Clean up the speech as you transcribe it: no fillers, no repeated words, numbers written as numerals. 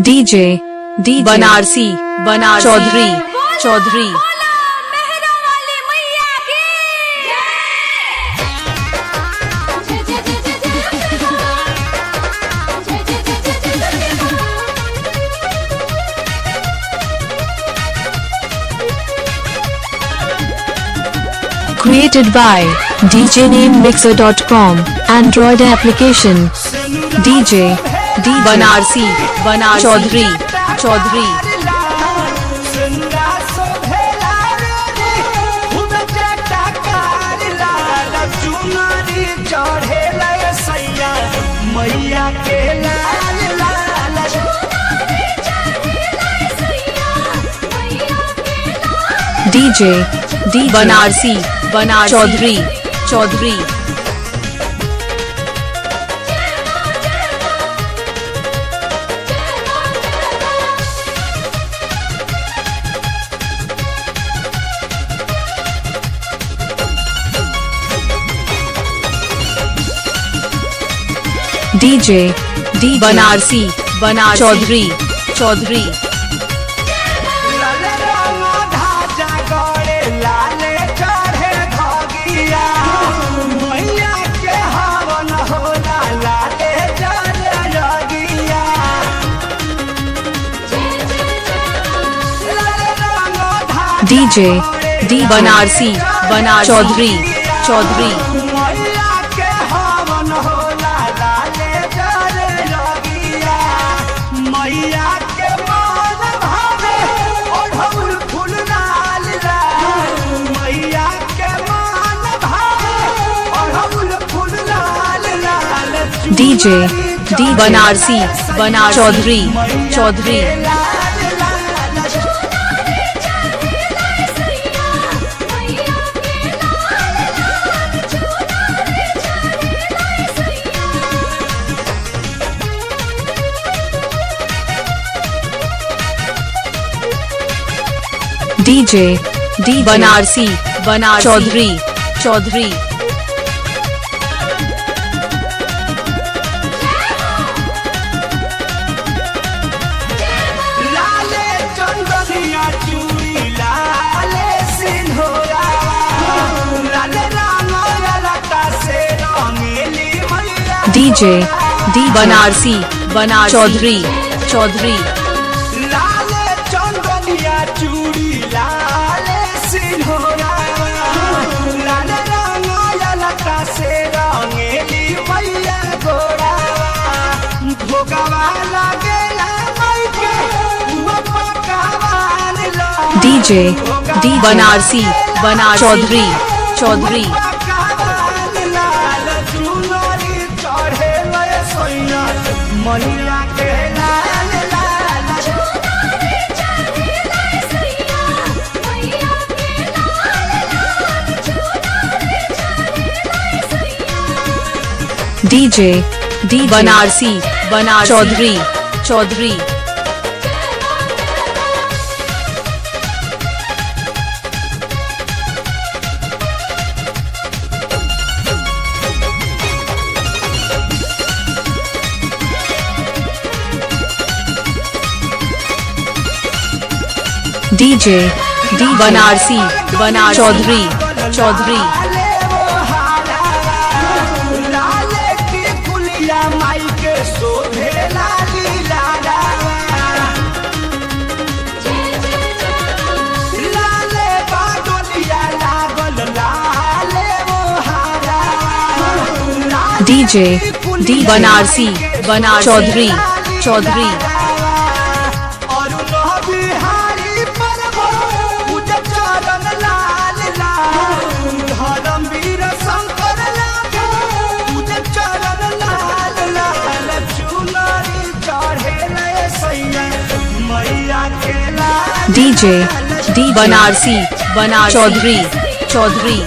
DJ DJ Banarasi Banarasi Chaudhary Chaudhary बोला मेहरा वाली मैया की जय जय जय जय जय जय जय जय जय जय जय। Created by DJNameMixer.com Android application DJ DJ Banarasi Banarasi Chaudhary Chaudhary मैया के लाल लाल DJ DJ Banarasi Banarasi Chaudhary Chaudhary DJ DJ Banarasi Banarasi Chaudhary Chaudhary लाल रंग ध्वजा गड़े लाल चढ़े धगिया मैया के हवन होला लाल चढ़े रगिया लाल रंग ध्वजा DJ गड़े DJ Banarasi Banarasi Chaudhary Chaudhary मैया के हवन होला लाल चढ़े रगिया मैया के मन भावे ओढ़ौल फूल लाल लाल मैया के मन भावे ओढ़ौल फूल लाल लाल DJ DJ Banarasi Banarasi Chaudhary मैया चौधरी के लाल लाल DJ DJ Banarasi Banarasi Chaudhary Chaudhary लाले चंदनिया चूड़ी लाले सिंधोरा लाले रंग लता से रंगेली मैया DJ DJ Banarasi Banarasi Chaudhary Chaudhary लाले चंदनिया चूड़ी लाले सिंधोरा लाले रंग लता से रंगेली मैया गोरा भोगवा लागेला माई के हुआ पकावान ला DJ DJ Banarasi Banarasi Chaudhary Chaudhary मैया के लाल लाल DJ DJ Banarasi Banarasi Chaudhary Chaudhary DJ DJ Banarasi Banarasi Chaudhary Chaudhary लाले वो हारा लाले की फुलिया माई के शोभे लाली लाला लाले बादलिया लागल लाले वो हारा लाले DJ की फुलिया DJ Banarasi Banarasi Chaudhary Chaudhary Arun Bihari पर्व पूज चरण लाल लाल धर्मवीर शंकर लाल पूज चरण लाल लाल चुनरी चढ़े सैया मैया के लाल DJ DJ Banarasi Banarasi Chaudhary Chaudhary